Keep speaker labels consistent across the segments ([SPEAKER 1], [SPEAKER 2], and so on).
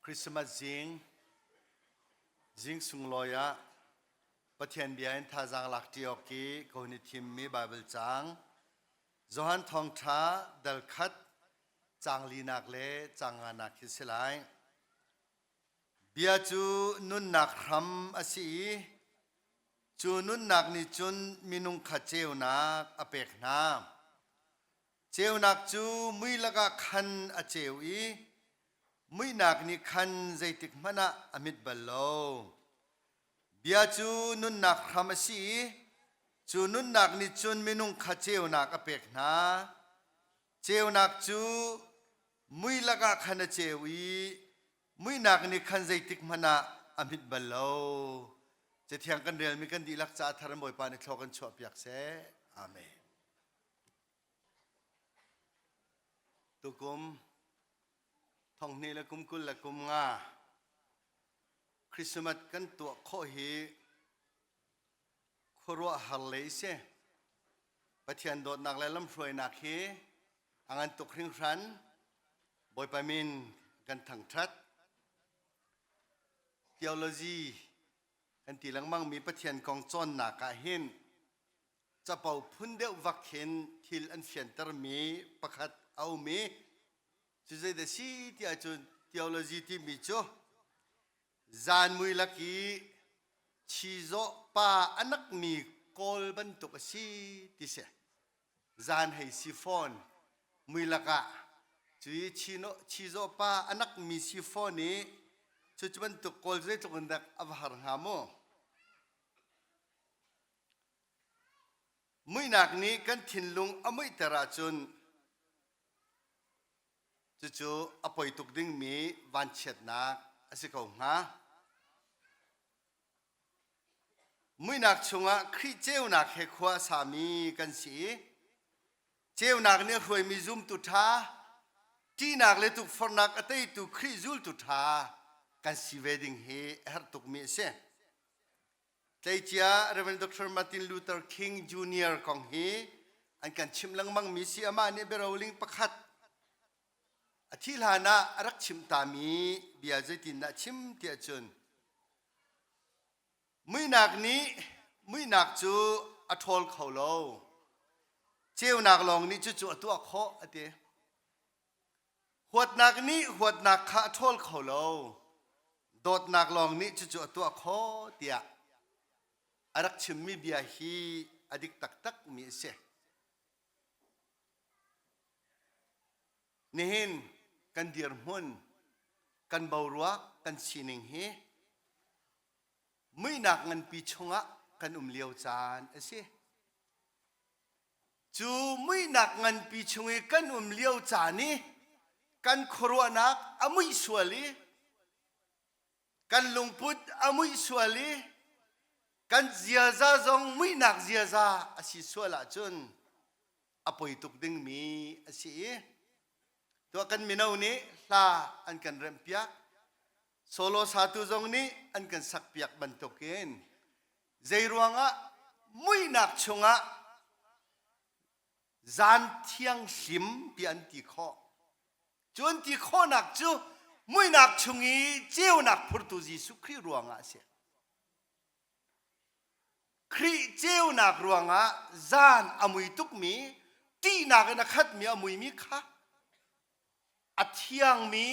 [SPEAKER 1] Christmas zing zing sunglawi ah Pathian bia in thazaang lak ṭi awk i ka hun i thimmi Baibal caang Johan Thawngṭha dal khat caang linak le caang nganak khi si lai. Bia cu nunnak hram a si i cu nunnak nih cun minung kha ceunak a pek hna. Ceunak cu mui lakah khan a ceu i muihnak nih khan zeitik hmanh ah a mit bal lo. Bia cu nunnak hram a si i cu nunnak nih cun minung kha ceunak a pek hna. Ceunak cu mui lakah khan a ceu i muihnak nih khan zeitik hmanh ah a hmit bal lo. Cathiang kan relmi kan dihlak caah thar in Bawipa nih thlaw kan chuahpiak seh. Amen. Tukum thonghnih le kum 20 le kum nga Christmas kan tuah khawh hi khuaruahhar lei si. Pathian dawtnak le lamhruainak hi a ngan tuk hringhran. Bawipa min kan thangṭhat. Theology kan ti lengmangmi Pathian kong cawnnak ah hin capo phun deuh vak khin thil an fiantermi pakhat a um i cu zeidah si ti ahcun theology timi cu zan mui lak i chizawh pa a nakmi kawl bantuk a si ti si. Zan hei si fawn mui lakah cui chizawh pa a nakmi si fawn i cu cu bantuk kawl zeitluk in dak a va har hnga mu. Muihnak nih kan thinlung a muihter ahcun Cucu a poi tuk dingmi vanchiatnak a si ko hnga. Muihnak chungah Khrih ceunak he khua a sami kan si i ceunak nih a hruaimi zumtu ṭha, ṭihnak le tukforhnak a teitu Khrih zultu ṭha kan si ve ding hi a herh tukmi a si. Tleicia Rev. Dr. Martin Luther King Jr. kong hi an kan chimh lengmangmi si. Amah nih biaroling pakhat a thih hlan ah a rak chimh tami bia zeitindah chim tiah cun muihnak nih muihnak cu a ṭhawl kho lo. Ceunak lawng nih cucu a tuah khawh a ti. Huatnak nih huatnak kha a ṭhawl kho lo. Dawtnak lawng nih cucu a tuah khawh tiah a rak chimmi bia hi a dik taktakmi a si. Nihin kan dirhmun, kan boruak, kan sining hi muihnak nganpi chungah kan um lio caan a si. Cu muihnak nganpi chung i kan um lio caan i kan khuaruahnak a muih sual i kan lungput a muih sual i kan ziaza zong muihnak ziaza a si sual ahcun a poi tuk dingmi a si i tuah kan mino nih hla an kan remhpiak solo satu zong nih an kan sakpiak bantukin Zeiruangah muihnak chungah zan thianghlim ti an ti khawh. Cu an ti khawhnak cu muihnak chung i ceunak phurtu Jesuh Khrih ruangah a si. Khrih ceunak ruangah zan a mui tukmi, ṭihnak in a khatmi a muimi kha a thiangmi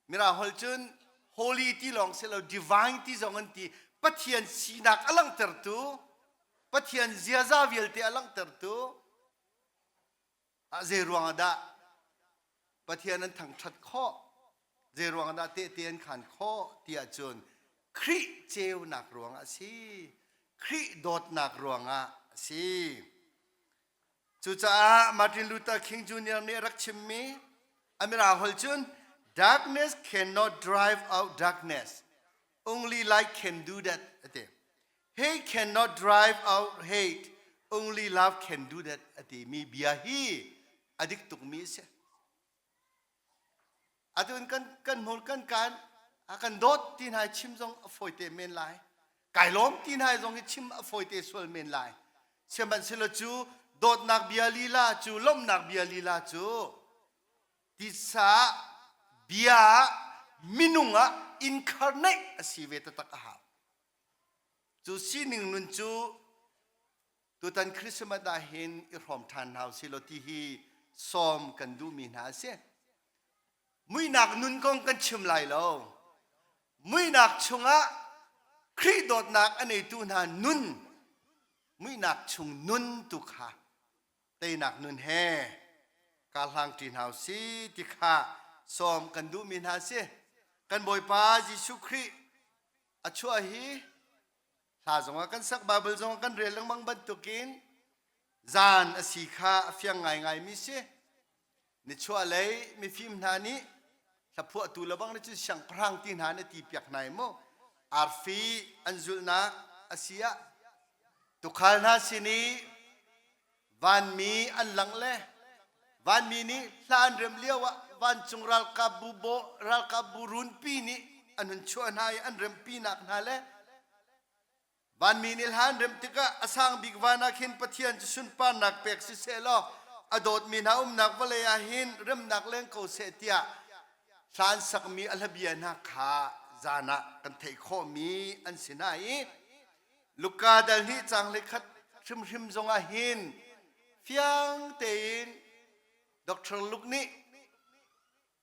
[SPEAKER 1] Mirang holh cun holy ti lawng si lo divine ti zong an ti. Pathian sinak a langhtertu, Pathian ziaza vialte a langhtertu ah zei ruang ah dah Pathian an thangṭhat khawh, zei ruang ah dah tehte an khaan khawh ti ahcun Khrih ceunak ruangah a si. Khrih dawtnak ruangah a si. Cucaah Martin Luther King Jr. nih a rak chimmi a mirang holh cun darkness cannot drive out darkness only light can do that a ti. Hate cannot drive out hate only love can do that a ti mi bia hi a dik tukmi a si. Atu in kan kan hmur kan kaan a kan dawt ti hna chim zong a fawi te men lai. Kai lawm ti hna zong hi chim a fawi te sual men lai. Sihmanhsehlaw cu dawtnak bia lila cu lawmhnak bia lila cu titsa ah Bia ah minung ah incarnate a si ve taktak a hau. Cu sining nun cu tutan Christmas ah hin i hrawm ṭhan hna usih law ti hi sawm kan duhmi hna a si. Muihnak nun kong kan chim lai lo. Muihnak chungah Khrih dawtnak a neitu hna nun, muihnak chung nun tu kha teinak nun he kaa hlangṭi hna usih ti kha sawm kan duhmi hna a si. Kan Bawipa Jesuh Khrih a chuah hi hla zongah kan sak Baibal zongah kan rel lengmang bantukin zan a si kha a fiang ngaingaimi si. Nichuahlei mifim hna nih hlaphuahtu lebang nih cun siangpahrang ti hna an i ti piak hna i mu arfi an zulhnak a si ah tuukhal hna sin i vanmi an langh le vanmi nih hla an remh lio ah vancung ralkapbu baw ralkapbu runpi nih an hun chuah hna i an remhpinak hna le Vanmi nih hlan remh tikah a sang bik van ah khin Pathian cu sunparnak pek siseh law a dawtmi hna umnak vawlei ah hin remnak leng ko seh tiah hlan sakmi a hlabia hna kha zan ah kan theih khawhmi an si hna i Luka dal hnih cang hlei khat hrimhrim zongah hin fiang tein Dr. Luke nih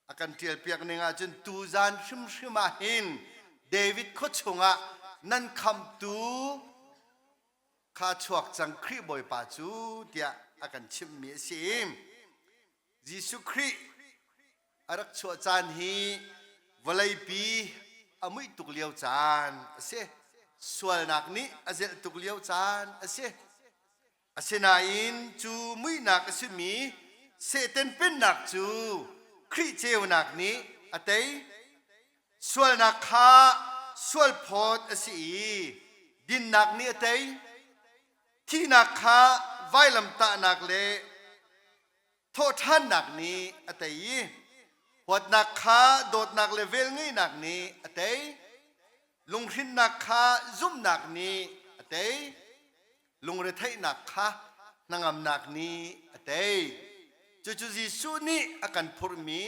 [SPEAKER 1] A kan ṭialpiak ning ahcun tuzan hrimhrim ah hin David khua chungah nan khamtu kha chuak cang Khrih Bawipa cu tiah a kan chimhmi a si. Jesuh Khrih a rak chuah caan hi vawleipi a muih tuk lio caan a si. Sualnak nih a zelh tuk lio caan a si. Asinain cu muihnak a simi Satan pennak cu Khrih ceunak nih a tei. Sualnak kha sualphawt a si i dinnak nih a tei. Thihnak kha vailamtahnak le thawhṭhannak nih a tei i huatnak kha dawtnak le velngeihnak nih a tei. Lunghrinnak kha zumhnak nih a tei. Lungretheihnak kha hnangamnak nih a tei. Cucu Jesuh nih a kan phurhmi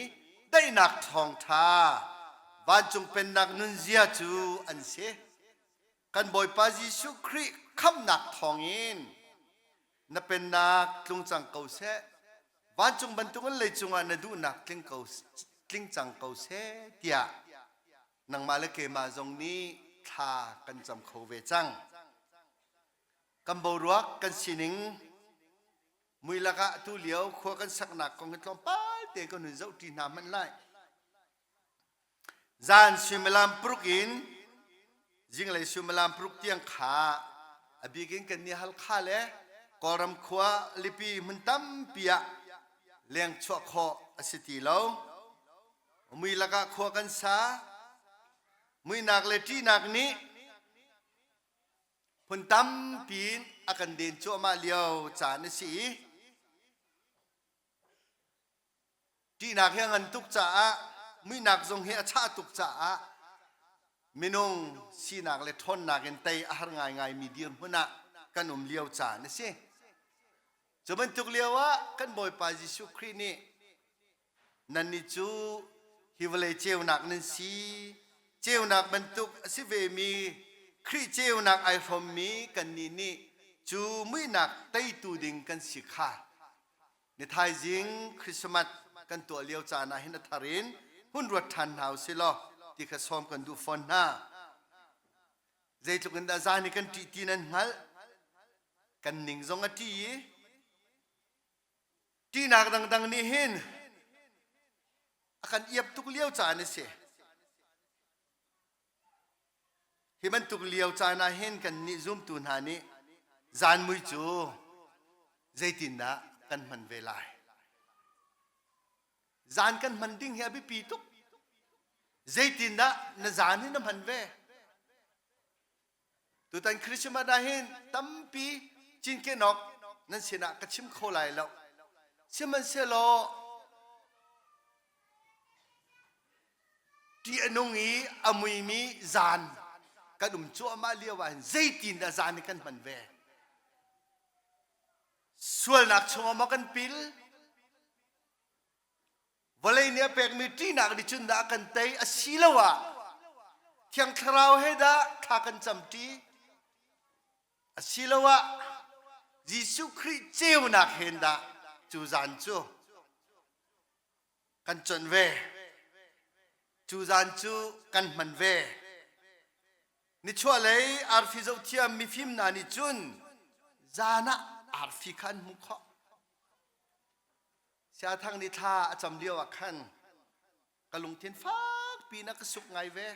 [SPEAKER 1] daihnak thawngṭha, vancung pennak nunzia cu an si. Kan Bawipa Jesuh Khrih khamhnak thawngin na pennak tlung cang ko seh. Vancung bantukin leicung ah na duhnak tling ko tling cang ko seh tiah nangmah le keimah zong nih thla kan cam kho ve cang. Kan boruak kan sining mui lakah tu lio khua kan saknak kong hi tlawmpal te kan hun zoh ṭi hna hmanh lai. Zan suimilam paruk in zinglei suimilam paruk tiang kha a bik in kan nih Halkha le Kawlram khua lipi hmun tampi ah leng chuah khawh a si ti lo. Mui lakah khua kan sa. Muihnak le ṭihnak nih phun tampi in a kan den cuahmah lio caan a si i Ṭihnak hi a ngan tuk caah muihnak zong hi a chah tuk caah minung sinak le ṭhawnnak in tei a har ngaingaimi dirhmun ah kan um lio caan a si. Cu bantuk lio ah kan Bawipa Jesuh Khrih nih nannih cu hi vawlei ceunak nan si, ceunak bantuk a si vemi Khrih ceunak ai hrawmmi kannih nih cu muihnak teitu ding kan si kha Ni thaizing Christmas kan tuah lio caan ah hin a thar in hun ruat ṭhan hna usih law ti kha sawm kan duh fawn hna. Zeitluk in dah zan hi kan ṭih ti nan hngalh. Kan ning zong a ṭih i ṭihnak dangdang nih hin a kan iap tuk lio caan a si. Hi bantuk lio caan ah hin kannih zumtu hna nih zanmui cu zeitindah kan hman ve lai? Zan kan hman ding hi a biapi tuk. Zeitindah na zan hi na hman ve? Tutan Christmas ah hin tampi cinken awk nan sinah ka chim kho lai lo. Sihmanhsehlaw ṭih a nung i a muimi zan kan um cuahmah lio ah hin zeitindah zan hi kan hman ve? Sualnak chungah maw kan pil? Vawlei nih a pekmi ṭihnak nih cun dah a kan tei asiloah Thiang Thlarau he dah thla kan camṭi asiloah Jesuh Khrih ceunak he dah cu zan cu kan conh ve. Cu zan cu kan hman ve. Nichuahlei arfi zohthiam mifim hna nih cun zan ah arfi kha an hmuh khawh. Siathang nih thla a cam lio ah khan ka lungthin fakpi in a ka suk ngai ve.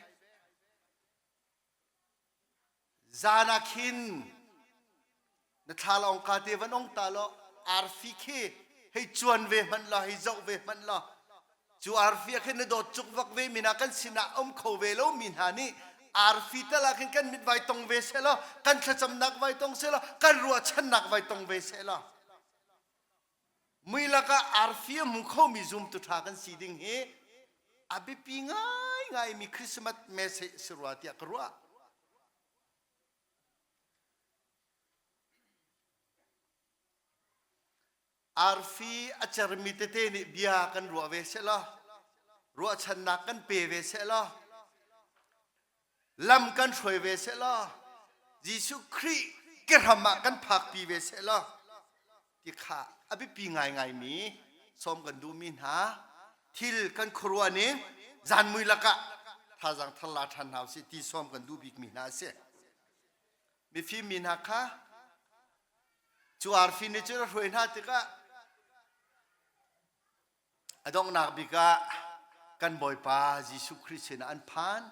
[SPEAKER 1] Zan ah khin na thlalawng ka te van ong ta law arfi khi hei cuan ve hmanh law hei zoh ve hmanh law cu arfi ah khin na dawt cuk vak ve mi hna kan sinah um kho ve lo mi hna nih arfi tal ah khin kan mit vai tong ve seh law kan thlacamnak vai tong seh law kan ruahchannak vai tong ve seh law Mui lakah arfi a hmu khomi zumtu ṭha kan si ding hi a biapi ngaingaimi Christmas message a si rua tiah ka ruah. Arfi a cermi tete nih bia kan ruah ve seh law, ruahchannak kan pe ve seh law, lam kan hruai ve seh law, Jesuh Khrih kehram ah kan phakpi ve seh law, ti kha a biapi ngaingaimi sawm kan duhmi hna thil kan khuaruah ning zanmui lakah thazaang thar la ṭhan hna usih ti sawm kan duh bikmi hna a si. Mifim mi hna kha cu arfi nih cun a hruai hna tikah a donghnak bik ah kan Bawipa Jesuh Khrih sinah an phan.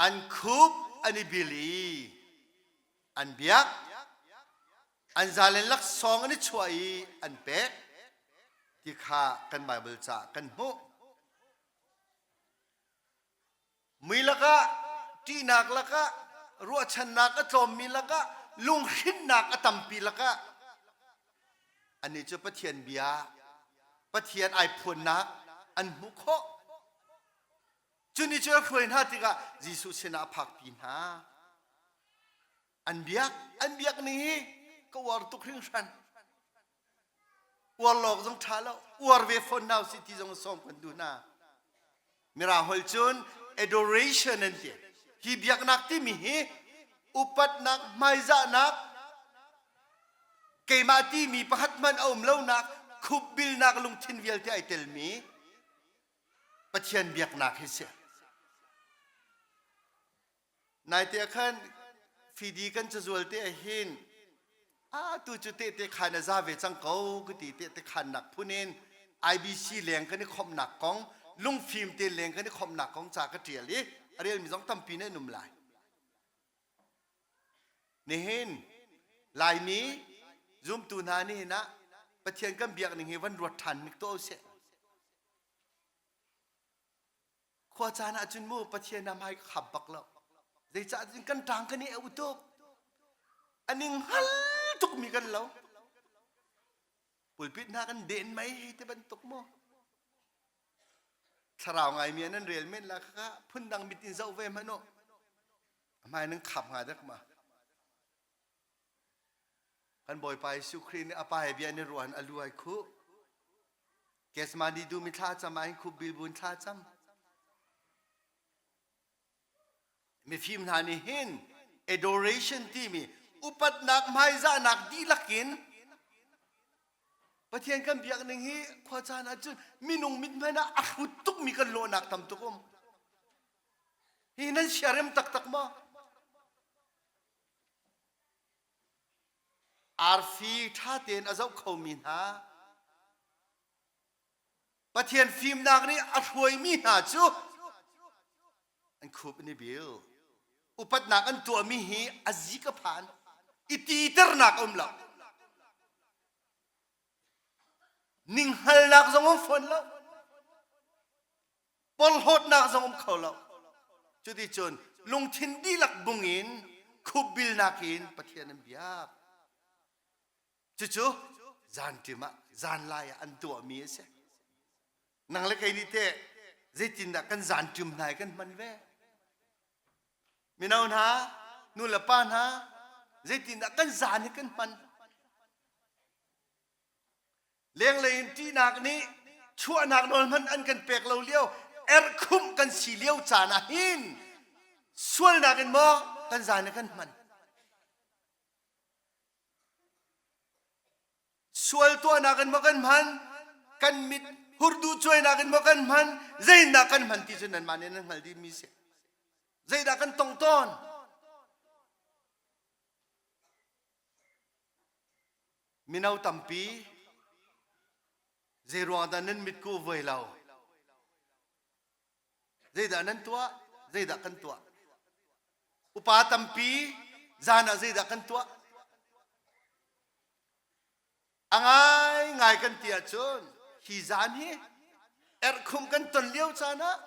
[SPEAKER 1] An khup an i bil i an biak. An zalen laksawng an i chuah i an pek ti kha kan Baibal ca kan hmuh. Mui lakah, ṭihnak lakah, ruahchannak a tlawmmi lakah, lunghrinnak a tampi lakah annih cu Pathian bia, Pathian ai phuannak an hmuh khawh. Cu ni cu a hruai hna tikah Jesuh sinah a phakpi hna. An biak, an biak ning hi ka uar tuk hringhran. Uar lawk zong ṭha lo, uar ve fawn hna usih ti zong sawm kan duh hna. Mirang holh cun adoration an ti. Hi biaknak timi hi upatnak, hmaizahnak, keimah timi pakhat hmanh a um lonak, khupbilnak lungthin vialte ai telmi Pathian biaknak hi si. Naite ah khan fidi kan cazual te ah hin a tu cu tehte khan a za ve cang ko ka ti tehte khannak phun in IBC leng kan i khomhnak kong lungfim te leng kan i khomhnak kong ca ka tial i a relmi zong tampi nih an um lai. Nihin Laimi zumtu hna nihin ah Pathian kan biak ning hi van ruat ṭhan hnik tuah usih. Khua caan ah cun mu Pathian na hmai ka khap bak lo. Zeicah cun kan ṭang kan i eu tuk. A ning hngal tukmi kan lo. Pulpit hna kan den mei hei ti bantuk mu. Thlarau ngaimi an rel men la kha phundang mit in zoh ve hmanh u. A hmai nan khap hnga dek ma. Kan Bawipa Jesuh Khrih nih a pa he bia an i ruah a lu ai khuh. Kesmani dum i thla cam ah hin khup bilbun thla cam. Mifim hna nih hin adoration timi upatnak hmaizahnak dihlak in Pathian kan biak ning hi khua caan ahcun minung mit hmanh ah a hrut tukmi kan lawhnak tam tuk um. Hi nan siarem taktak maw? Arfi ṭha tein a zoh khomi hna Pathian fimnak nih a hruaimi hna cu an khup an i bil. Upatnak an tuahmi hi a zik a phan. I titernak a um lo. Ninghngalnak zong um fawn lo. Porhlawtnak zong um kho lo. Cuticun lungthin dihlak bung in khupbilnak in Pathian an biak. Cucu zanṭim ah zanlai ah an tuahmi a si. Nang le kei nih teh zeitindah kan zanṭim hna i kan hman ve? Mino hna, nu le pa hna, zeitindah kan zan hi kan hman? Lenglei in ṭihnak nih Chuahnak nawl hmanh an kan pek lo lio, erhkhumh kan si lio caan ah hin sualnak in maw kan zan i kan hman? Sual tuahnak in maw kan hman? Kan mit hurduh cuainak in maw kan hman? Zeidah kan hman ti cu nanmah nih nan hngal dihmi si. Zeidah kan tong tawn? Mino tampi zeiruang dah nan mitku voi lo? Zeidah nan tuah? Zeidah kan tuah? Upa tampi zan ah zeidah kan tuah? A ngaingai kan ti ahcun hi zan hi erhkhum kan ton lio caan ah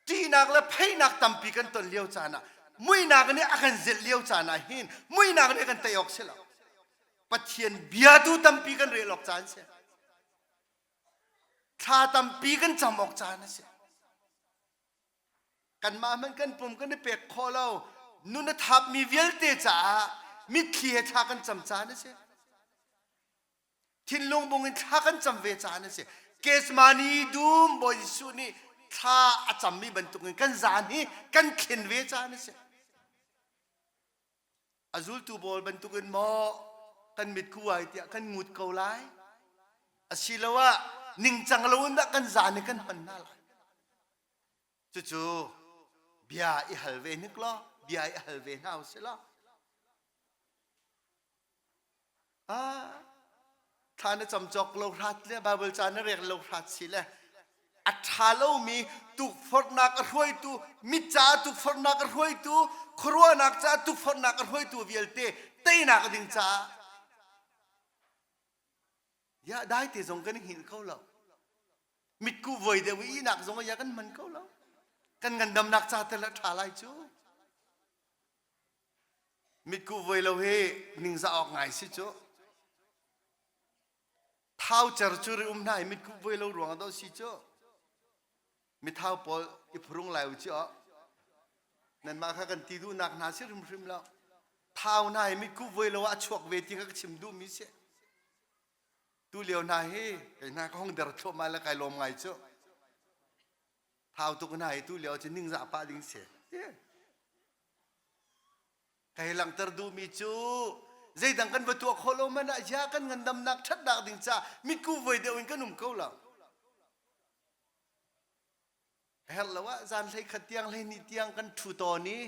[SPEAKER 1] ṭihnak le pheinak tampi kan ton lio caan ah muihnak nih a kan zelh lio caan ah hin muihnak nih a kan tei awk si lo. Pathian bia tu tampi kan rel awk caan si. Thla tampi kan cam awk caan a si. Kanmah hmanh kan pum kan i pek khawh lo. Nun a thapmi vialte caah mitthli he thla kan cam caan a si. Thinlung bung in thla kan cam ve caan a si. Kesmani dum Bawi Jesuh nih thla a cammi bantukin kan zaan hi kan thlen ve caan a si. A zultu pawl bantukin maw kan mit ku ai tiah kan ngut ko lai? Asiloah ningcang loin dah kan zaan i kan hman hna lai? Cucu bia i hal ve hnik law, bia i hal ve hna usih law. Ah, thla na cam cawk lo hrat le Bible ca na rek lo hrat si le a ṭha lomi tukforhnak a hruaitu mit caah tukforhnak a hruaitu khuaruahnak caah tukforhnak a hruaitu vialte teinak ding caah ya dai te zong kan hngilh kho lo mitku voi deuh i ihnak zong ya kan hman kho lo kan ngandamnak ca tel a ṭha lai cu Mitkuh voi lo hi ningzah awk ngai si cu. Thau cer cu ri um hna i mitkuh voi lo ruang ah si cu. Mithau pawl i phurung lai u ci aw. Nanmah kha kan ti duhnak hna si hrimhrim lo. Thau hna hi mitkuh voi lo ah a chuak ve ti kha ka chim duhmi si. Tu lio hna hi kei hna ka hong der thluahmah le kai lawm ngai cu. Thau tuk hna hi tu lio cu ningzah pah ding si. Ka hei langhter duhmi cu zeidang kan va tuah khawh lo man ah ya kan ngandamnak ṭhatnak ding caah mitku voi deuh in kan um ko lo. A herh lo ah zan hlei khat tiang hlei ni tiang kan ṭhu tawn i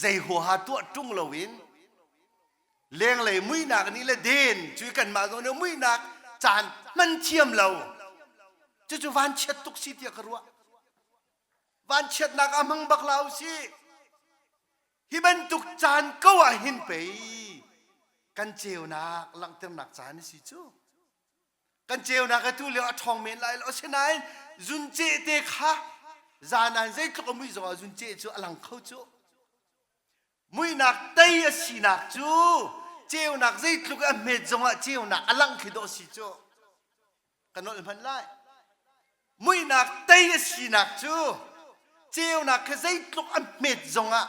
[SPEAKER 1] zei huaha tuah ṭung loin lenglei muihnak nih le den cu kanmah zong nih muihnak caan hman thiam lo cucu vanchiat tuk si tiah ka ruah. Vanchiatnak ah hmang bak la usih. Hi bantuk caan ko ah hin pei kan ceunak langhternak caan a si cu. Kan ceunak atu lio a ṭhawng men lai lo. Asinain zunceh te kha zan ah zeitluk a mui zongah zunceh cu a lang kho cu. Muihnak tei a sinak cu ceunak zeitluk a hmet zongah ceunak a lang khi dawh si cu. Ka nolh hmanh lai. Muihnak tei a sinak cu ceunak kha zeitluk a hmet zongah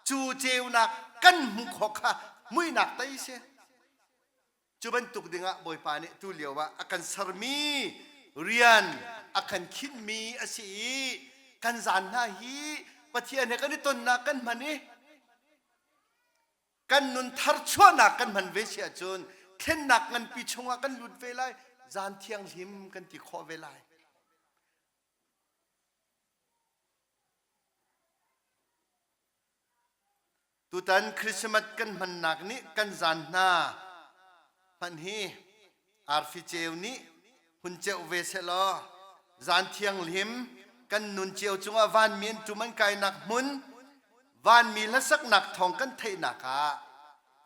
[SPEAKER 1] cu ceunak kan hmuh khawh kha muihnak tei si. Cu bantuk dingah Bawipa nih tu lio ah a kan sermi rian a kan khinhmi a si i kan zan hna hi Pathian he kan i tonnak kan hman i kan nun tharchuahnak kan hman ve si ahcun thlennak nganpi chungah kan lut ve lai zan thianghlim kan ti khawh ve lai Tutan Christmas kan hmannak nih kan zan hna hmanh hi arfi ceu nih hun ceuh ve sehlaw zan thianghlim kan nun cio cungah vanmi an ṭum an kainak hmun vanmi hlasaknak thawng kan theihnak ah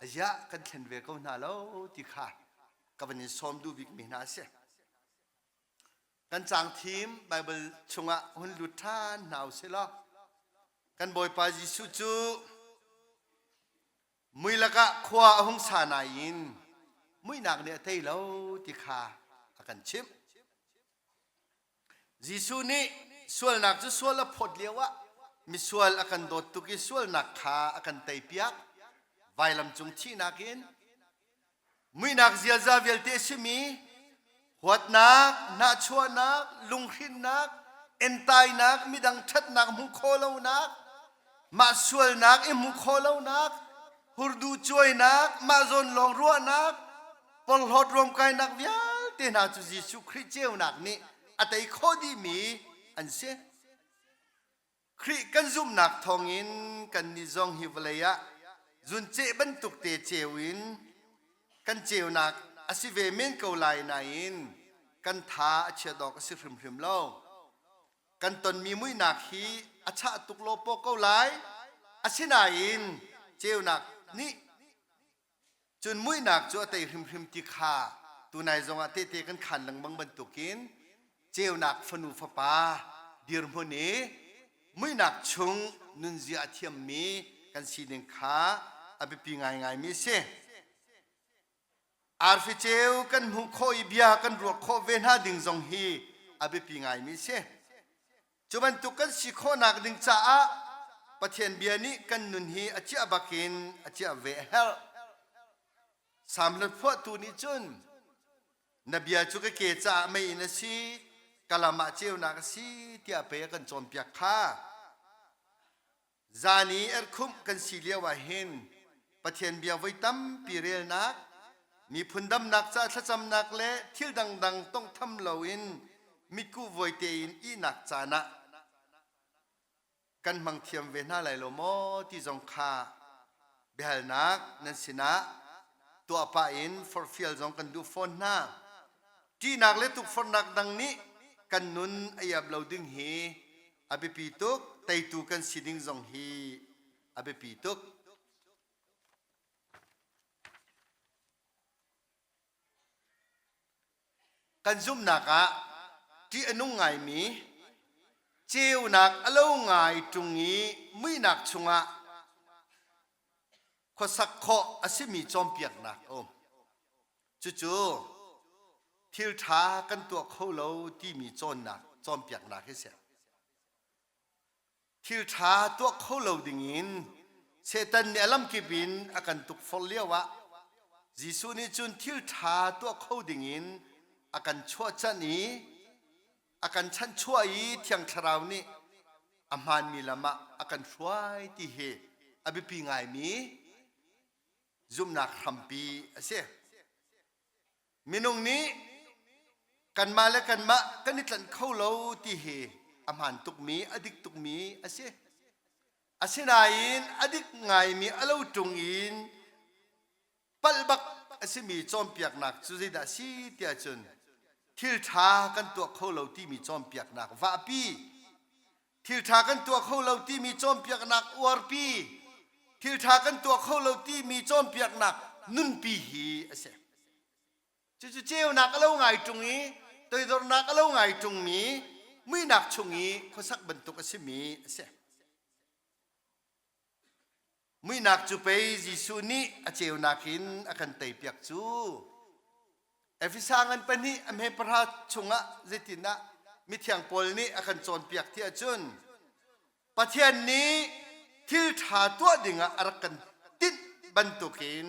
[SPEAKER 1] aziah kan thlen ve ko hna lo ti kha ka van in sawm duh bikmi hna a si. Kan caang thim Baibal chungah hun lut ṭhan hna u sih law kan Bawipa Jesuh cu mui lakah khua a hung sa nain muihnak nih a tei lo ti kha a kan chimh. Jesuh nih sualnak cu sual a phawt lioah misual a kan dawt tuk i sualnak kha a kan teipiak. Vailam cung thihnak in muihnak ziaza vialte a simi Huatnak, nahchuahnak, lunghrinnak, entainak, midang ṭhatnak hmuh khawh lonak, mah sualnak i hmuh khawh lonak, hurdu cuainak, mah zawn lawng ruahnak, porhlawt ruamkainak vialte hna cu Jesuh Khrih ceunak nih a tei khawh dihmi an si. Khrih kan zumhnak thawngin kannih zong hi vawlei ah zunceh bantuk te ceu in kan ceunak a si ve men ko lai nain kan tha a chiat awk a si hrimhrim lo. Kan tonmi muihnak hi a chah tuk law paw ko lai. Asinain ceunak nih Cun muihnak cu a tei hrimhrim ti kha tunai zongah tehte kan khaan lengmang bantukin ceunak fanu fapa dirhmun i muihnak chung nunzia a thiammi kan sining kha a biapi ngaingaimi a si. Arfi ceu kan hmuh khawh i bia kan ruah khawh ve hna ding zong hi a biapi ngaimi a si. Cu bantuk kan si khawhnak ding caah Pathian bia nih kan nun hi a ciah bakin a ciah ve a herh. Salm phuahtu nih cun na bia cu ka ke caah meiinn a si, ka lam ah ceunak a si tiah pei a kan cawnpiak kha. Zan i erhkhumh kan si lio ah hin Pathian bia voi tampi relnak, miphun damnak ca thlacamnak le thil dangdang tawnghtham loin mitkuh vuai tein ihnak caan ah kan hmang thiam ve hna lai lo maw ti zong kha biahalnak nan sinah tuah pah in forhfial zong kan duh fawn hna. Ṭihnak le tukforhnak dang nih kan nun a iap lo ding hi a biapi tuk, teitu kan si ding zong hi a biapi tuk. Kan zumhnak ah ṭih a nung ngaimi ceunak a lo ngai ṭung i muihnak chungah khuasak khawh a simi cawnpiaknak a um. Cucu thil ṭha kan tuah kho lo timi cawnnak cawnpiaknak hi a si. Thil ṭha tuah kho lo dingin Satan nih a lamkip in a kan tukforh lioah Jesuh nih cun thil ṭha tuah kho dingin a kan chuahcanh i a kan chanhchuah i Thiang Thlarau nih a hmaanmi lam ah a kan hruai ti hi a biapi ngaimi zumhnak hrampi a si. Minung nih kanmah le kanmah kan i tlanh kho lo ti hi a hmaan tukmi, a dik tukmi a si. Asinain a dik ngaimi a lo ṭung in palh bak a simi cawnpiaknak cu zeidah a si tiah cun thil ṭha kan tuah kho lo timi cawnpiaknak vahpi thil ṭha kan tuah kho lo timi cawnpiaknak uarpi thil ṭha kan tuah kho lo timi cawnpiaknak nunpi hi a si. Cucu ceunak a lo ngai ṭung i toidornak a lo ngai ṭungmi muihnak chung i khuasak bantuk a simi a si. Muihnak cu pei Jesuh nih a ceunak in a kan teipiak cu. Efesa ngan pahnih a hme pahra chungah zeitindah mithiang Paul nih a kan cawnpiak ti ahcun Pathian nih thil ṭha tuah dingah a rak kan tinh bantukin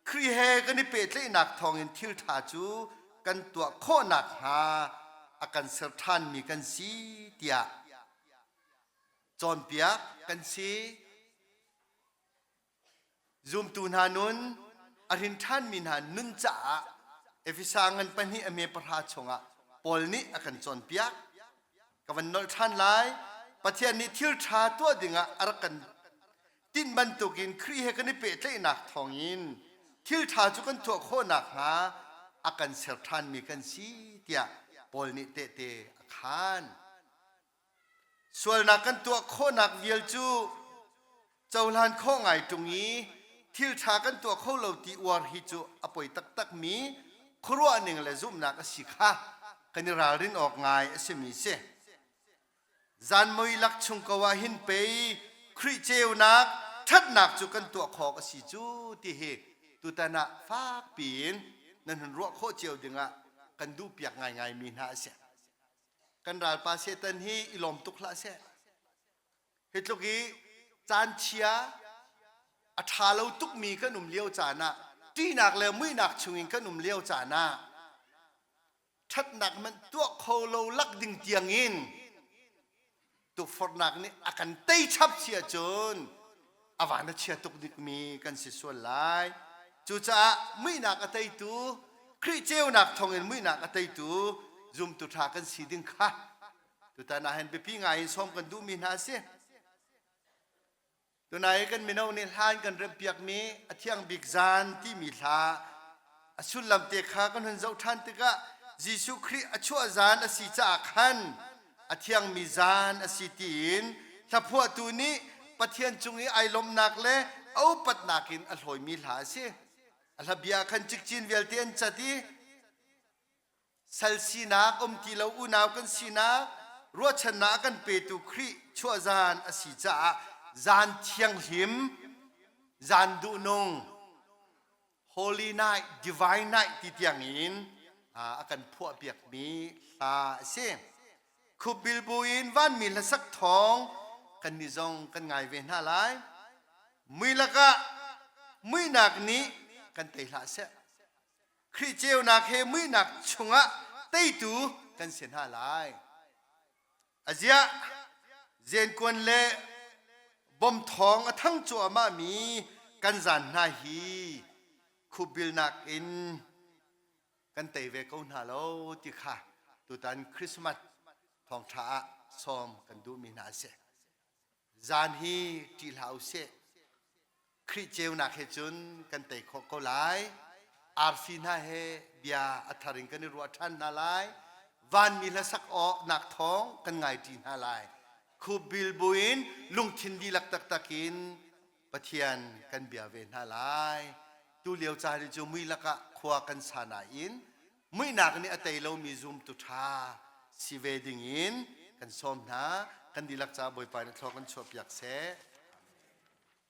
[SPEAKER 1] Khrih he kan i pehtlaihnak thawngin thil ṭha cu kan tuah khawh nakhnga a kan ser ṭhanmi kan si tiah cawnpiak kan si. Zumtu hna nun a hrin ṭhanmi hna nun caah Efesa ngan pahnih a me pahra chungah Paul nih a kan cawnpiak. Ka van nolh ṭhan lai. Pathian nih thil ṭha tuah dingah a rak kan tinh bantukin Khrih he kan i pehtlaihnak thawngin thil ṭha cu kan tuah khawh nakhnga a kan ser ṭhanmi kan si tiah Paul nih tehte a khaan. Sualnak kan tuah khawhnak vial cu cohlan khawh ngai ṭung i thil ṭha kan tuah kho lo ti uar hi cu a poi taktakmi khuaruah ning le zumhnak a si kha kan i ralrin awk ngai a simi si. Zan mui lak chung ko ah hin pei Khrih ceunak ṭhatnak cu kan tuah khawk a si cu ti hi tutan ah fak piin nan hun ruah khawh cio dingah kan duhpiak ngaingaimi hna a si. Kan ralpa Satan hi i lawm tuk hlah seh. Hi tluk i caan chia a ṭha lo tukmi kan um lio caan ah ṭihnak le muihnak chungin kan um lio caan ah. Ṭhatnak hmanh tuah kho lo lak ding tiangin tukforhnak nih a kan tei chap si ahcun a van a chia tuk dikmi kan si sual lai. Cucaah muihnak a teitu Khrih ceunak thawngin muihnak a teitu zumtu ṭha kan si ding kha tutan ah hin biapi ngai in sawm kan duhmi hna a si. Tunai kan mino nih hlan kan remhpiakmi a thiang bik zan timi hla a sullam te kha kan hun zoh ṭhan tikah Jesuh Khrih a chuah zan a si caah khan a thiangmi zan a si tiin hlaphuahtu nih Pathian cung i ai lawmhnak le a upatnak in a hlawimi hla a si. A hla bia khan cikcin vialte an cat i Sal sinak um ti lo unau kan sinak ruahchannak a kan petu Khrih chuah zan a si caah zan thianghlim, zan duhnung, Holy Night, Divine Night ti tiang in a kan phuahpiakmi hla a si. Khupbil buin vanmi hlasak thawng kannih zong kan ngai ve hna lai. Mui lakah muihnak nih kan tei hlah seh. Khrih ceunak he muihnak chungah teitu kan si hna lai. Aziah zenkuan le bom thawng a thang cuahmah mi kan zan hna hi khupbilnak in kan tei ve ko hna lo ti kha tutan Christmas thawngṭha ah sawm kan duhmi hna a si. Zan hi ṭih hlah u sih. Khrih ceunak he cun kan tei khawh ko lai. Arfi hna he bia a thar in kan i ruah ṭhan hna lai. Vanmi hlasak awknak thawng kan ngai ṭi hna lai. Khupbil buin lungthin dihlak taktak in Pathian kan bia ve hna lai. Tu lio caan hi cu mui lakah khua kan sa nain muihnak nih a tei lomi zumtu ṭha si ve dingin kan sawm hna. Kan dihlak caah Bawipa nih thlua kan chuahpiak seh.